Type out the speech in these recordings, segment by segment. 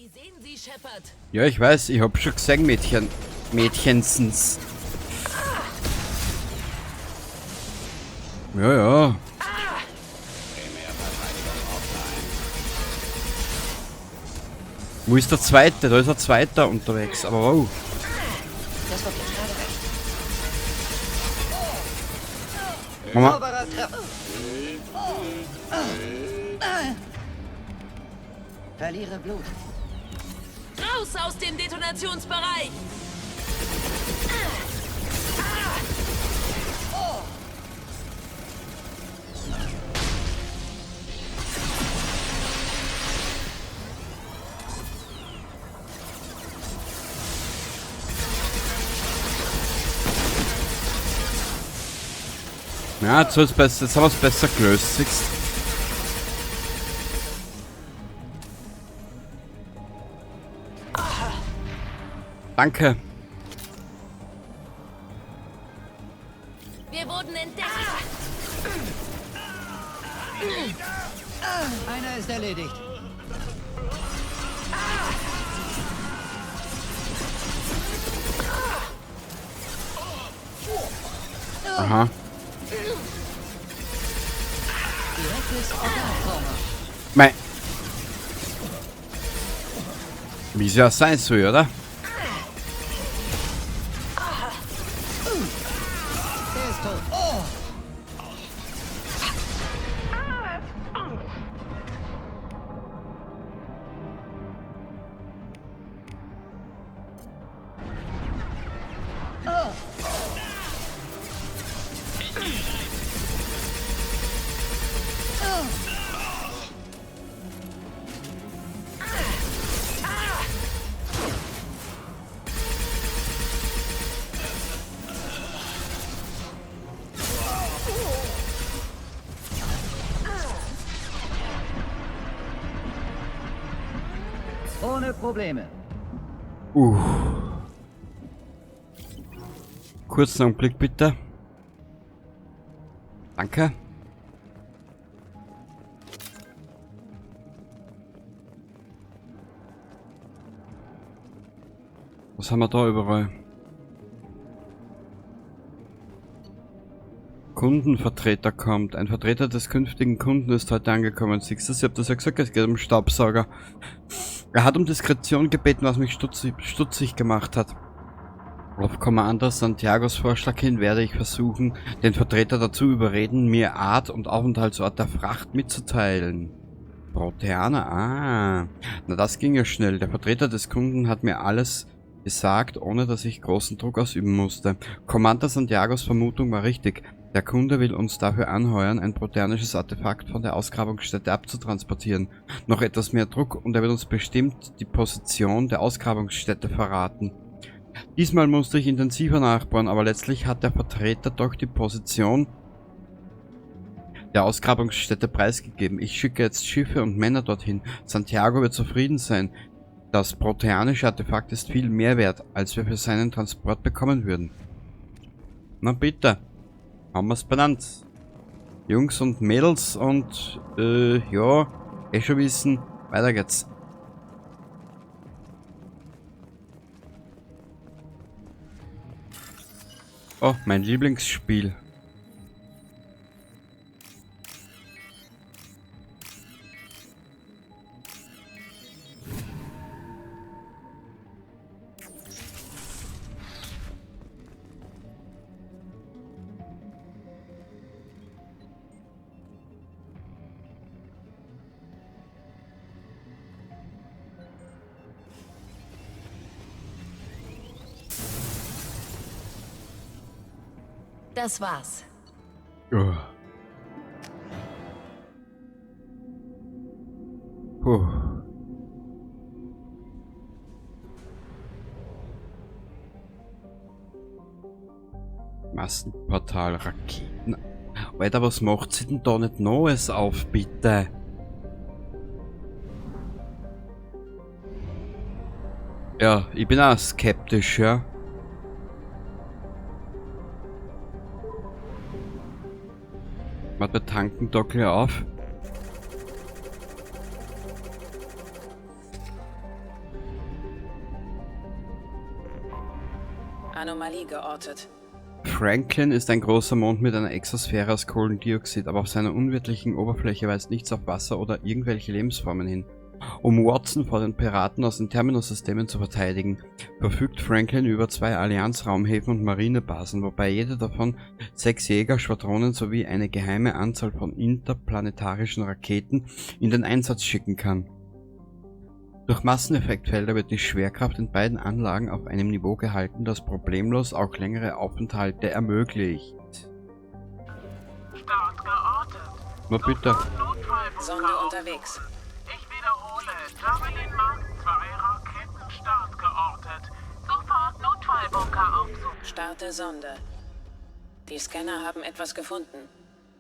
Sie sehen Sie, Shepard. Ja, ich weiß, ich hab schon gesehen, Mädchen. Mädchensens. Ja, ja. Wo ist der zweite? Da ist ein zweiter unterwegs, aber wow. Das wird mir gerade recht. Mama. Sauberer Treffer. Verliere Blut. Raus aus dem Detonationsbereich! Ja, jetzt, wird's besser, jetzt haben wir es besser gelöst, siehst. Danke. Wir wurden entdeckt! Einer ist erledigt. Aha. Direktes Organtrauma. Mei. Wie es ja sein soll, oder? Der ist tot. Oh. Ohne Probleme. Kurzen Augenblick bitte. Danke. Was haben wir da überall? Kundenvertreter kommt. Ein Vertreter des künftigen Kunden ist heute angekommen. Siehst du, ich hab das ja gesagt, es geht um Staubsauger. Er hat um Diskretion gebeten, was mich stutzig gemacht hat. Auf Commander Santiagos Vorschlag hin werde ich versuchen, den Vertreter dazu überreden, mir Art und Aufenthaltsort der Fracht mitzuteilen. Proteaner, ah. Na, das ging ja schnell. Der Vertreter des Kunden hat mir alles gesagt, ohne dass ich großen Druck ausüben musste. Commander Santiagos Vermutung war richtig. Der Kunde will uns dafür anheuern, ein proteanisches Artefakt von der Ausgrabungsstätte abzutransportieren. Noch etwas mehr Druck und er wird uns bestimmt die Position der Ausgrabungsstätte verraten. Diesmal musste ich intensiver nachbohren, aber letztlich hat der Vertreter doch die Position der Ausgrabungsstätte preisgegeben. Ich schicke jetzt Schiffe und Männer dorthin. Santiago wird zufrieden sein. Das proteanische Artefakt ist viel mehr wert, als wir für seinen Transport bekommen würden. Na bitte. Haben wir's benannt. Jungs und Mädels und, ja, eh schon wissen. Weiter geht's. Oh, mein Lieblingsspiel. Das war's. Oh. Puh. Massenportal, Raketen. Alter, was macht sie denn da nicht Neues auf, bitte? Ja, ich bin auch skeptisch, ja. Warte, wir tanken da gleich auf. Anomalie geortet. Franklin ist ein großer Mond mit einer Exosphäre aus Kohlendioxid, aber auf seiner unwirtlichen Oberfläche weist nichts auf Wasser oder irgendwelche Lebensformen hin. Um Watson vor den Piraten aus den Terminus-Systemen zu verteidigen, verfügt Franklin über 2 Allianz-Raumhäfen und Marinebasen, wobei jede davon 6 Jägerschwadronen sowie eine geheime Anzahl von interplanetarischen Raketen in den Einsatz schicken kann. Durch Masseneffektfelder wird die Schwerkraft in beiden Anlagen auf einem Niveau gehalten, das problemlos auch längere Aufenthalte ermöglicht. Start geortet. Na bitte. Sonde unterwegs. Ich wiederhole, Javelin Mark 2 Raketenstart geortet. Sofort Notfallbunker aufsuchen. Starte Sonde. Die Scanner haben etwas gefunden.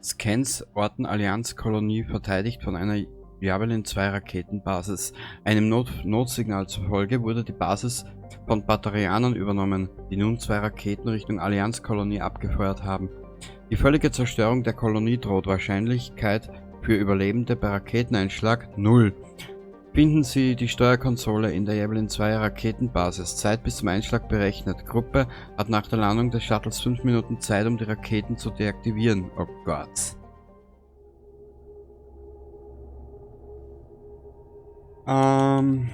Scans orten Allianz-Kolonie verteidigt von einer Javelin 2 Raketenbasis. Einem Notsignal zufolge wurde die Basis von Batarianern übernommen, die nun 2 Raketen Richtung Allianz-Kolonie abgefeuert haben. Die völlige Zerstörung der Kolonie droht. Wahrscheinlichkeit für Überlebende bei Raketeneinschlag 0. Finden Sie die Steuerkonsole in der Javelin 2 Raketenbasis. Zeit bis zum Einschlag berechnet. Gruppe hat nach der Landung des Shuttles 5 Minuten Zeit, um die Raketen zu deaktivieren. Oh Gott. Warnung.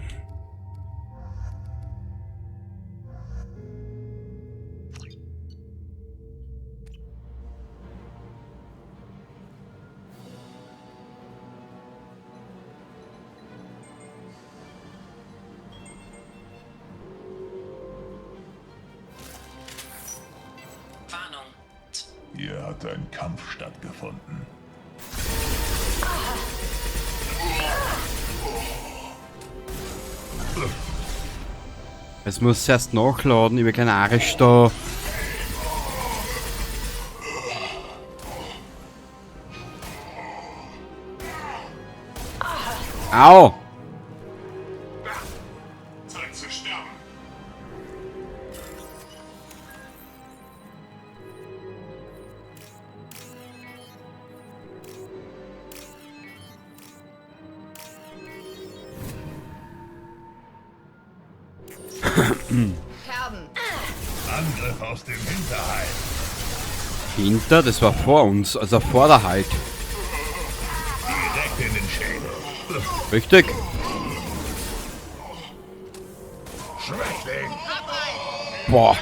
Hier hat ein Kampf stattgefunden. Es muss erst nachladen, ich bin kein Arisch da. Au! Zeit zu sterben. Angriff aus dem Hinterhalt. Hinter? Das war vor uns, also Vorderhalt. Direkt in den Schädel. Richtig. Schwächling. Boah.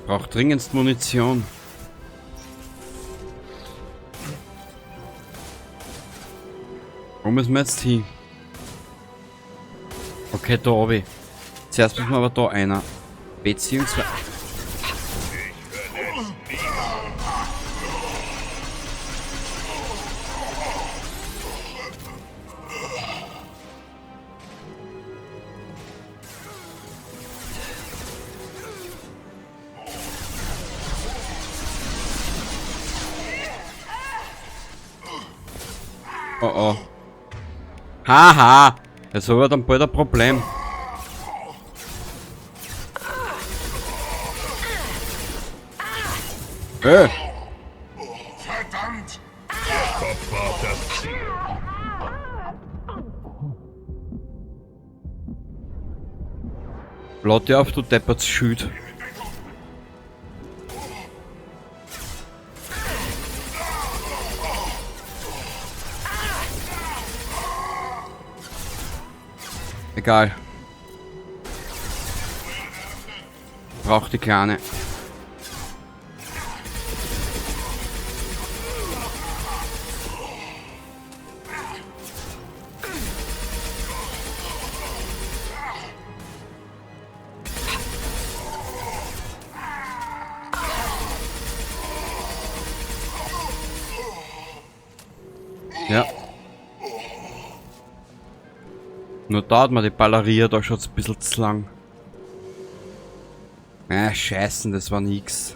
Braucht dringendst Munition. Wo müssen wir jetzt hin? Okay, da oben. Zuerst müssen wir aber da einer. Beziehungsweise. Oh oh. Haha! Jetzt haben wir dann bald ein Problem. Verdammt! Der Kopf war auf das Ziel. Lass dich auf, du depperts Schüt. Egal. Braucht die Kleine. Ja. Nur da hat man die Balleria, da schaut's ein bisschen zu lang. Scheißen, das war nix.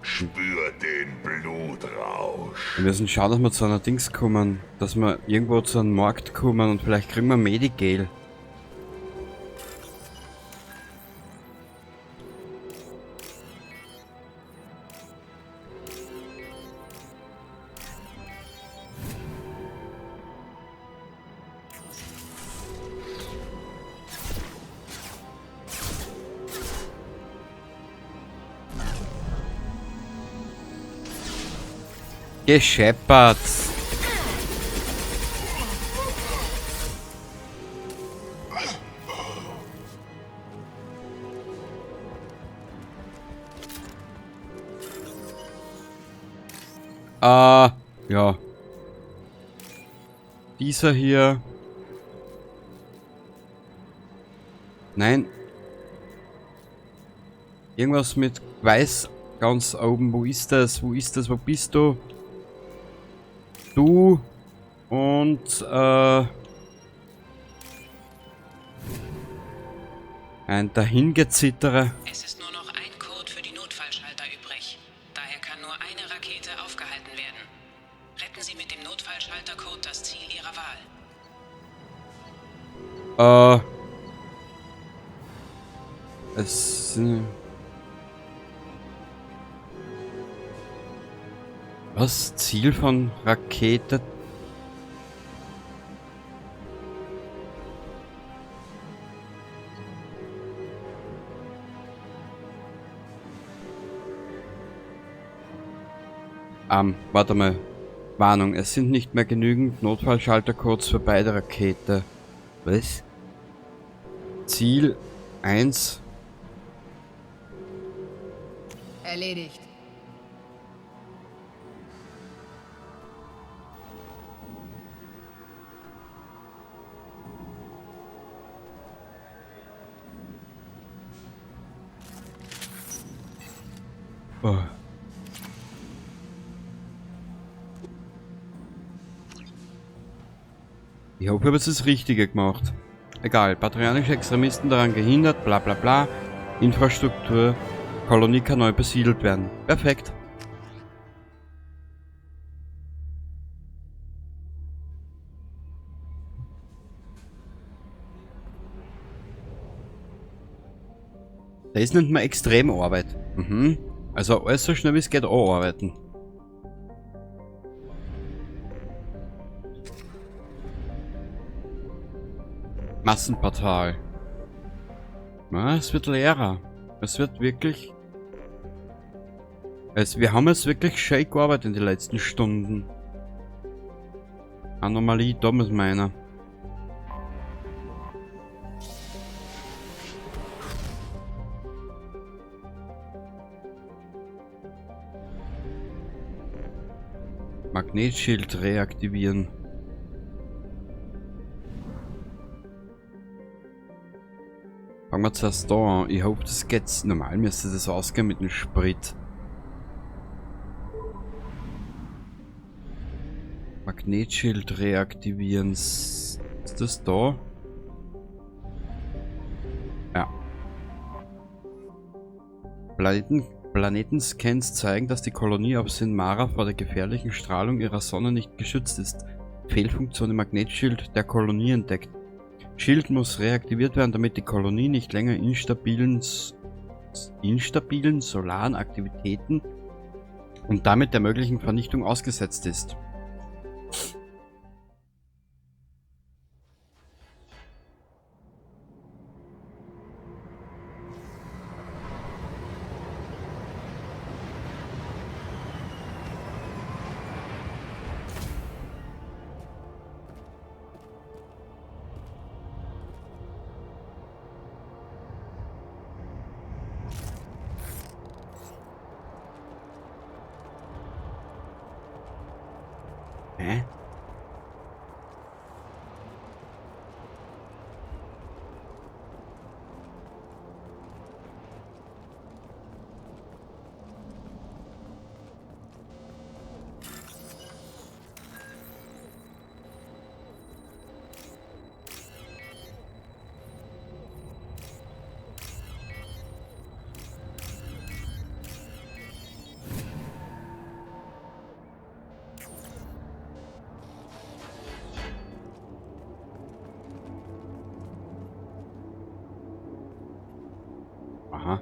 Spür den Blutrausch. Wir müssen schauen, dass wir zu einer Dings kommen. Dass wir irgendwo zu einem Markt kommen und vielleicht kriegen wir Medigel. Gescheppert. Ja. Dieser hier. Nein. Irgendwas mit Weiß ganz oben. Wo ist das? Wo ist das? Wo bist du? Du und ein Dahingezittere. Es ist nur noch ein Code für die Notfallschalter übrig. Daher kann nur eine Rakete aufgehalten werden. Retten Sie mit dem Notfallschaltercode das Ziel Ihrer Wahl. Es sind... Was? Ziel von Rakete? Warte mal. Warnung, es sind nicht mehr genügend Notfallschaltercodes für beide Rakete. Was? Ziel 1. Erledigt. Oh. Ich hoffe, ich habe jetzt das Richtige gemacht. Egal, batarianische Extremisten daran gehindert, bla bla bla. Infrastruktur, Kolonie kann neu besiedelt werden. Perfekt. Das nennt man Extremarbeit. Mhm. Also alles so schnell wie es geht anarbeiten. Massenportal. Na, es wird leerer. Es wird wirklich... Wir haben jetzt wirklich schön gearbeitet in den letzten Stunden. Anomalie, da muss meiner. Magnetschild reaktivieren. Fangen wir zuerst da an. Ich hoffe, das geht. Normal müsste das ausgehen mit dem Sprit. Magnetschild reaktivieren. Ist das da? Ja. Planetenscans zeigen, dass die Kolonie auf Sinmara vor der gefährlichen Strahlung ihrer Sonne nicht geschützt ist. Fehlfunktion im Magnetschild der Kolonie entdeckt. Schild muss reaktiviert werden, damit die Kolonie nicht länger instabilen solaren Aktivitäten und damit der möglichen Vernichtung ausgesetzt ist. Hä? Aha.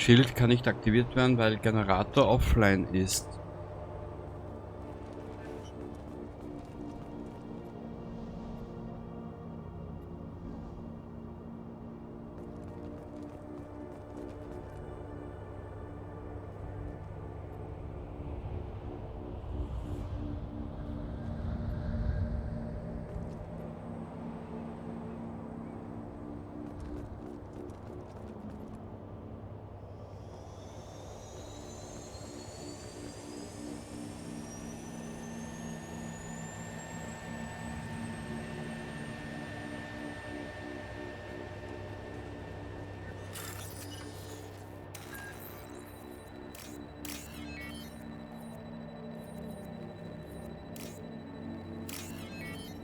Schild kann nicht aktiviert werden, weil Generator offline ist.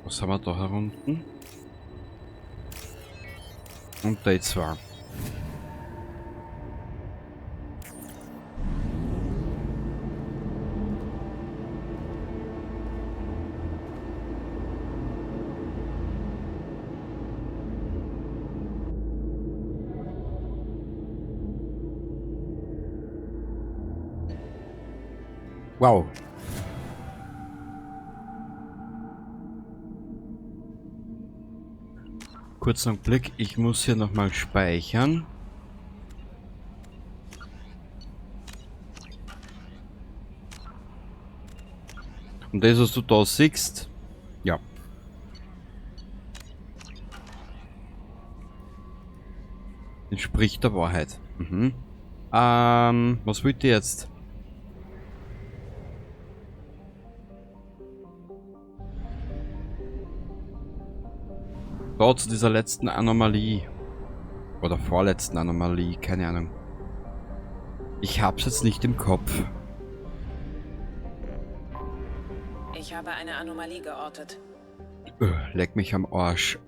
Was haben wir da herunten? Und da 2. Wow. Kurzen Blick, ich muss hier nochmal speichern. Und das, was du da siehst, ja. Entspricht der Wahrheit. Mhm. Was wollt ihr jetzt? Da zu dieser letzten Anomalie. Oder vorletzten Anomalie, keine Ahnung. Ich hab's jetzt nicht im Kopf. Ich habe eine Anomalie geortet. Leck mich am Arsch.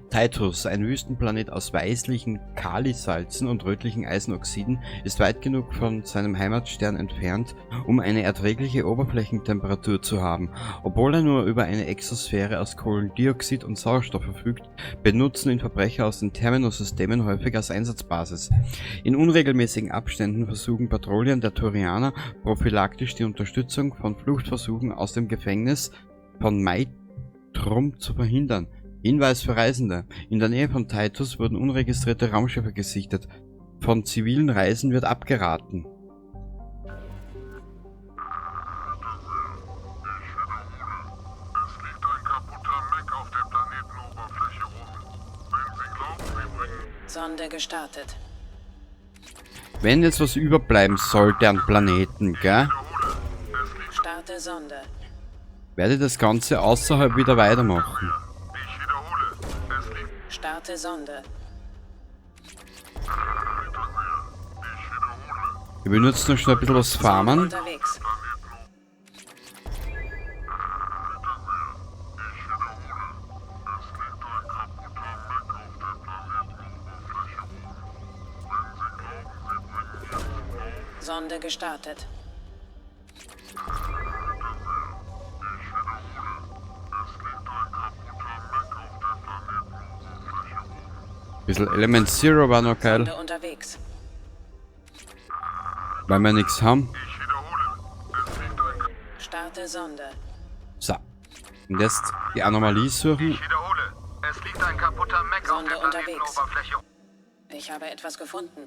Titus, ein Wüstenplanet aus weißlichen Kalisalzen und rötlichen Eisenoxiden, ist weit genug von seinem Heimatstern entfernt, um eine erträgliche Oberflächentemperatur zu haben. Obwohl er nur über eine Exosphäre aus Kohlendioxid und Sauerstoff verfügt, benutzen ihn Verbrecher aus den Terminus-Systemen häufig als Einsatzbasis. In unregelmäßigen Abständen versuchen Patrouillen der Turianer prophylaktisch die Unterstützung von Fluchtversuchen aus dem Gefängnis von Maitrum zu verhindern. Hinweis für Reisende. In der Nähe von Titus wurden unregistrierte Raumschiffe gesichtet. Von zivilen Reisen wird abgeraten. Ich wiederhole. Es liegt ein kaputter Mech auf der Planetenoberfläche rum. Wenn Sie glauben, Sie bringen... Sonde gestartet. Wenn jetzt was überbleiben sollte an Planeten, gell? Starte Sonde. Werde ich das Ganze außerhalb wieder weitermachen. Starte Sonde. Ich benutze noch schnell ein bisschen was farmen. Unterwegs. Sonde gestartet. Bisschen Element Zero war noch geil. Sonde unterwegs. Weil wir nichts haben. Starte Sonde. So. Und jetzt die Anomalie suchen. Ich wiederhole. Es liegt ein kaputter Mech auf Sonde der unterwegs. Planetenoberfläche. Ich habe etwas gefunden.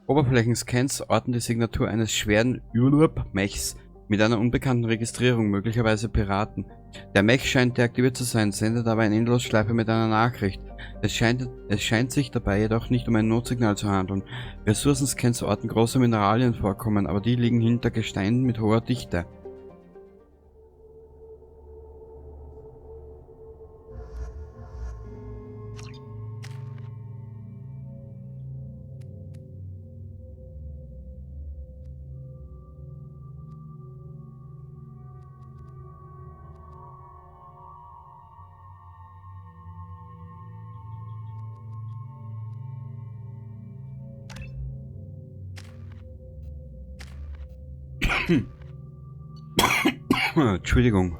Oberflächenscans orten die Signatur eines schweren Urlaub-Mechs mit einer unbekannten Registrierung, möglicherweise Piraten. Der Mech scheint deaktiviert zu sein, sendet aber eine Endlosschleife mit einer Nachricht. Es scheint sich dabei jedoch nicht um ein Notsignal zu handeln. Ressourcenscans orten große Mineralienvorkommen, aber die liegen hinter Gesteinen mit hoher Dichte. Entschuldigung.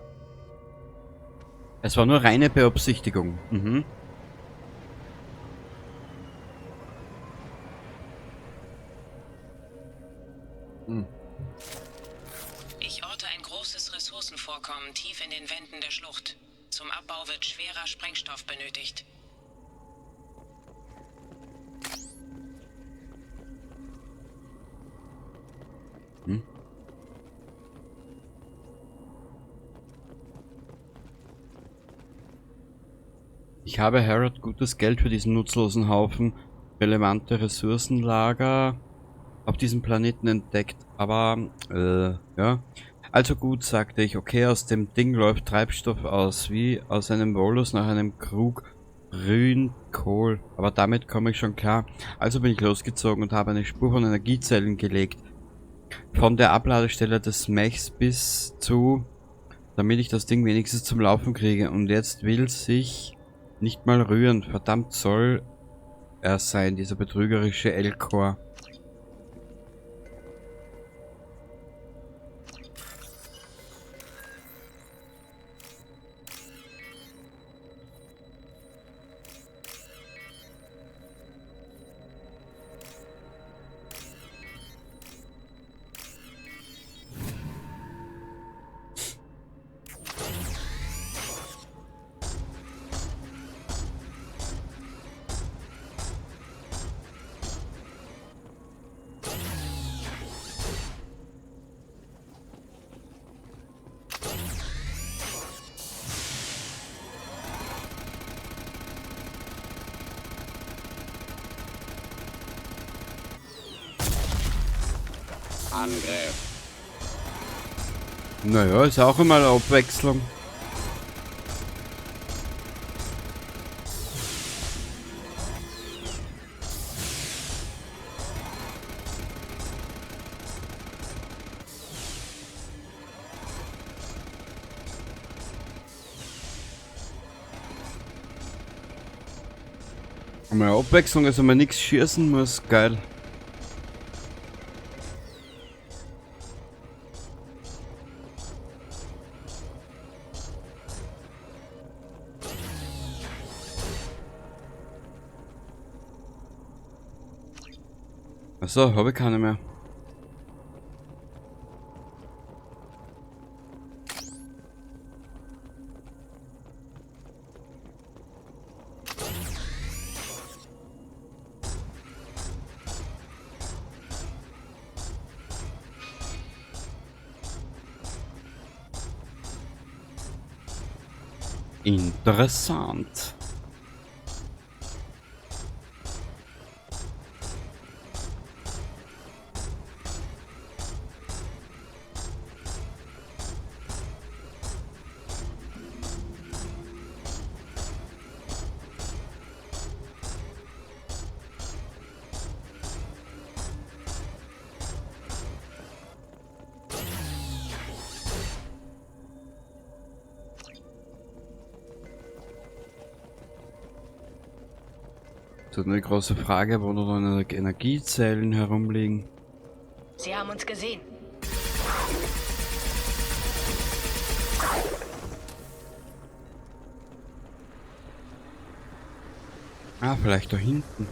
Es war nur reine Beobsichtigung. Mhm. Zum Abbau wird schwerer Sprengstoff benötigt. Hm? Ich habe Harrod gutes Geld für diesen nutzlosen Haufen relevante Ressourcenlager auf diesem Planeten entdeckt, aber ja. Also gut, sagte ich, okay, aus dem Ding läuft Treibstoff aus, wie aus einem Volus nach einem Krug Grünkohl, aber damit komme ich schon klar. Also bin ich losgezogen und habe eine Spur von Energiezellen gelegt. Von der Abladestelle des Mechs bis zu, damit ich das Ding wenigstens zum Laufen kriege. Und jetzt will sich nicht mal rühren. Verdammt soll er sein, dieser betrügerische Elcor. Angriff. Naja, ist auch immer eine Abwechslung. Mal Abwechslung, also man nichts schießen muss, geil. Achso, habe ich keine mehr. Interessant. Das ist eine große Frage, wo noch Energiezellen herumliegen. Sie haben uns gesehen. Ah, vielleicht da hinten.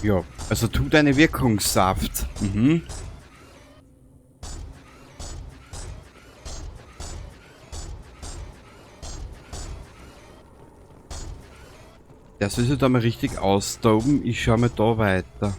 Ja, also tu deine Wirkungssaft. Mhm. Das ist ja da mal richtig austoben. Ich schau mal da weiter.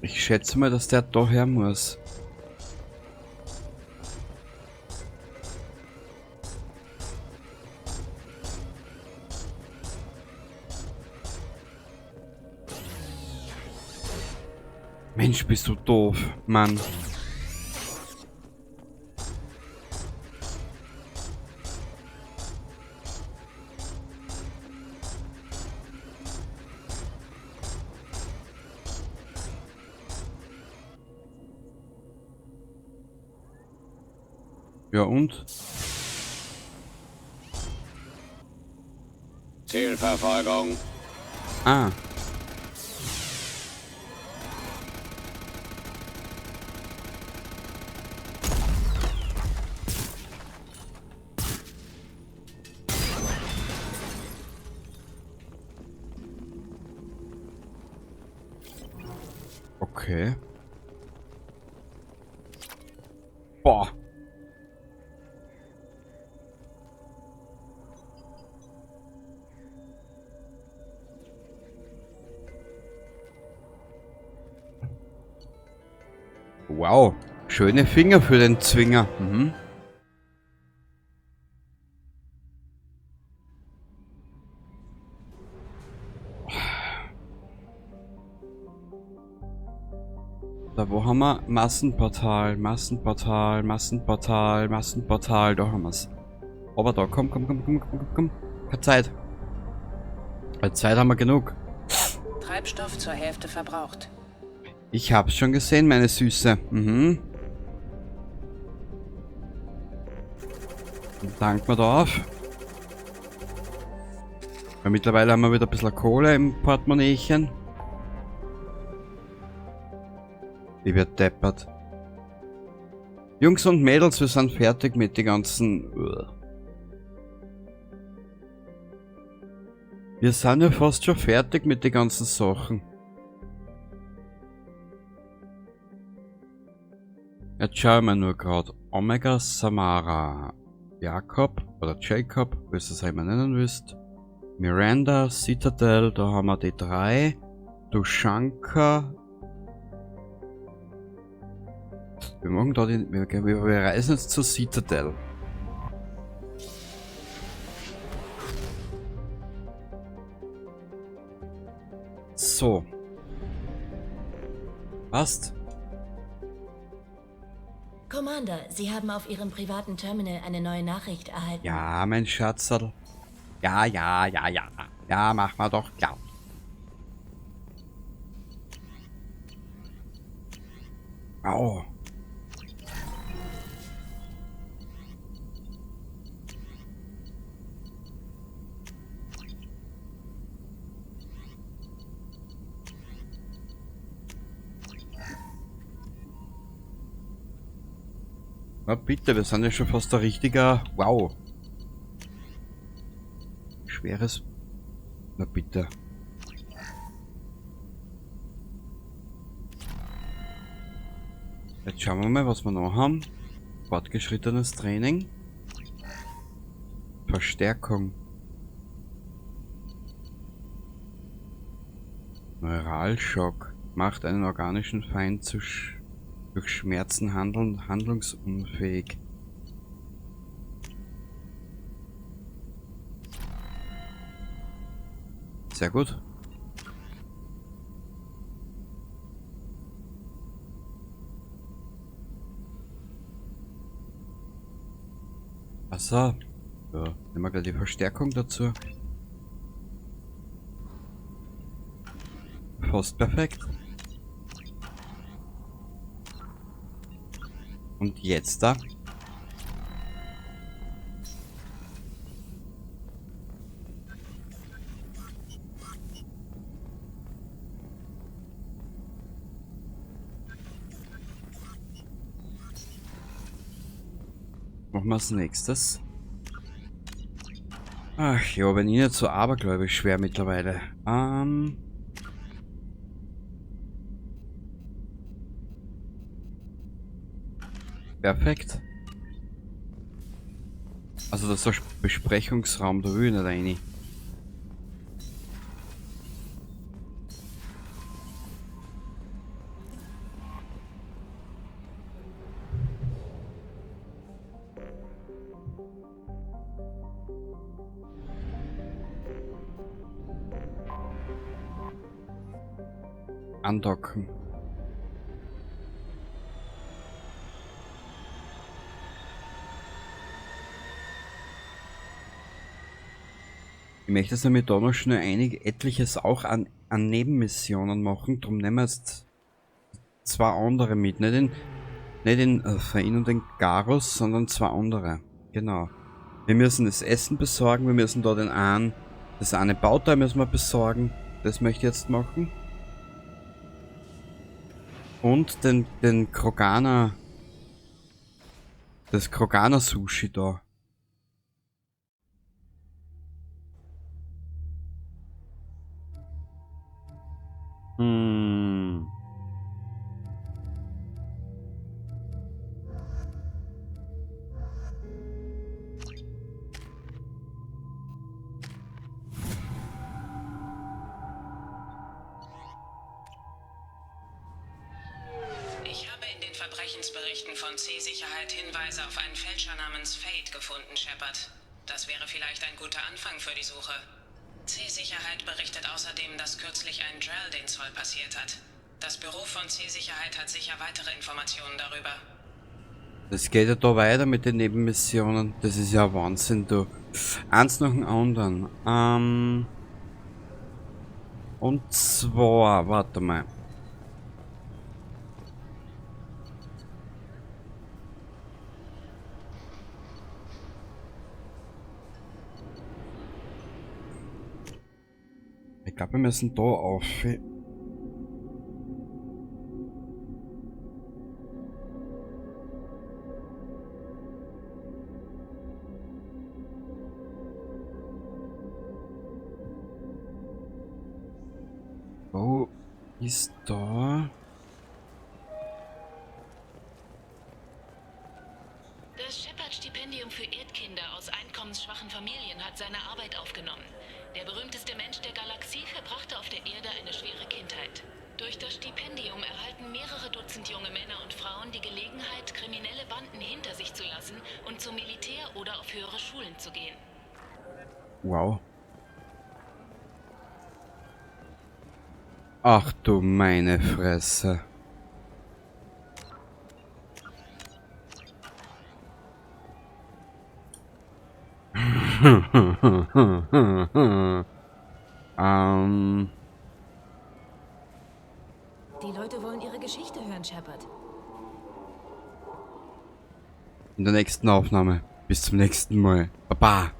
Ich schätze mal, dass der da her muss. Mensch, bist du doof, Mann. Ja und? Zielverfolgung. Ah. Okay. Boah. Wow, schöne Finger für den Zwinger. Mhm. Da, wo haben wir? Massenportal, Massenportal, Massenportal, Massenportal. Da haben wir's. Aber da, komm, komm, komm, komm, komm, komm. Keine Zeit. Zeit haben wir genug. Treibstoff zur Hälfte verbraucht. Ich hab's schon gesehen, meine Süße. Mhm. Dank mal drauf. Weil mittlerweile haben wir wieder ein bisschen Kohle im Portemonnaiechen. Ich werd deppert. Jungs und Mädels, wir sind fertig mit den ganzen... Wir sind ja fast schon fertig mit den ganzen Sachen. Jetzt schauen wir nur grad. Omega Samara. Jakob oder Jacob, wie du es immer nennen willst. Miranda, Citadel, da haben wir die drei. Dushanka. Wir machen da den, wir reisen jetzt zur Citadel. So. Passt. Commander, Sie haben auf Ihrem privaten Terminal eine neue Nachricht erhalten. Ja, mein Schatzerl. Ja, ja, ja, ja. Ja, mach mal doch klar. Au. Na bitte, wir sind ja schon fast der richtige... Wow. Schweres... Na bitte. Jetzt schauen wir mal, was wir noch haben. Fortgeschrittenes Training. Verstärkung. Neuralschock. Macht einen organischen Feind zu durch Schmerzen handlungsunfähig. Sehr gut. Achso. Ja, nehmen wir gleich die Verstärkung dazu. Fast perfekt. Und jetzt da? Machen wir als nächstes. Ach ja, wenn ich nicht so abergläubisch wäre mittlerweile. Perfekt. Also das ist der Besprechungsraum, da will ich nicht rein. Andocken. Ich möchte jetzt nämlich da noch schnell etliches auch an Nebenmissionen machen, drum nehmen wir jetzt zwei andere mit, ne? Den Nicht den Thane und den Garrus, sondern zwei andere. Genau. Wir müssen das Essen besorgen, wir müssen da das eine Bauteil müssen wir besorgen. Das möchte ich jetzt machen. Und den Kroganer, das Kroganer-Sushi da. Ich habe in den Verbrechensberichten von C-Sicherheit Hinweise auf einen Fälscher namens Fade gefunden, Shepard. Das wäre vielleicht ein guter Anfang für die Suche. C-Sicherheit berichtet außerdem, dass kürzlich ein Drell den Zoll passiert hat. Das Büro von C-Sicherheit hat sicher weitere Informationen darüber. Das geht ja da weiter mit den Nebenmissionen. Das ist ja Wahnsinn, du. Eins nach dem anderen. Und zwar, warte mal. Ich glaube, wir müssen da auf. Wo ist da? Das Shepard-Stipendium für Erdkinder aus einkommensschwachen Familien hat seine Arbeit aufgenommen. Der berühmteste Mensch der Galaxie verbrachte auf der Erde eine schwere Kindheit. Durch das Stipendium erhalten mehrere Dutzend junge Männer und Frauen die Gelegenheit, kriminelle Banden hinter sich zu lassen und zum Militär oder auf höhere Schulen zu gehen. Wow. Ach du meine Fresse. Die Leute wollen ihre Geschichte hören, Shepard. In der nächsten Aufnahme. Bis zum nächsten Mal. Baba.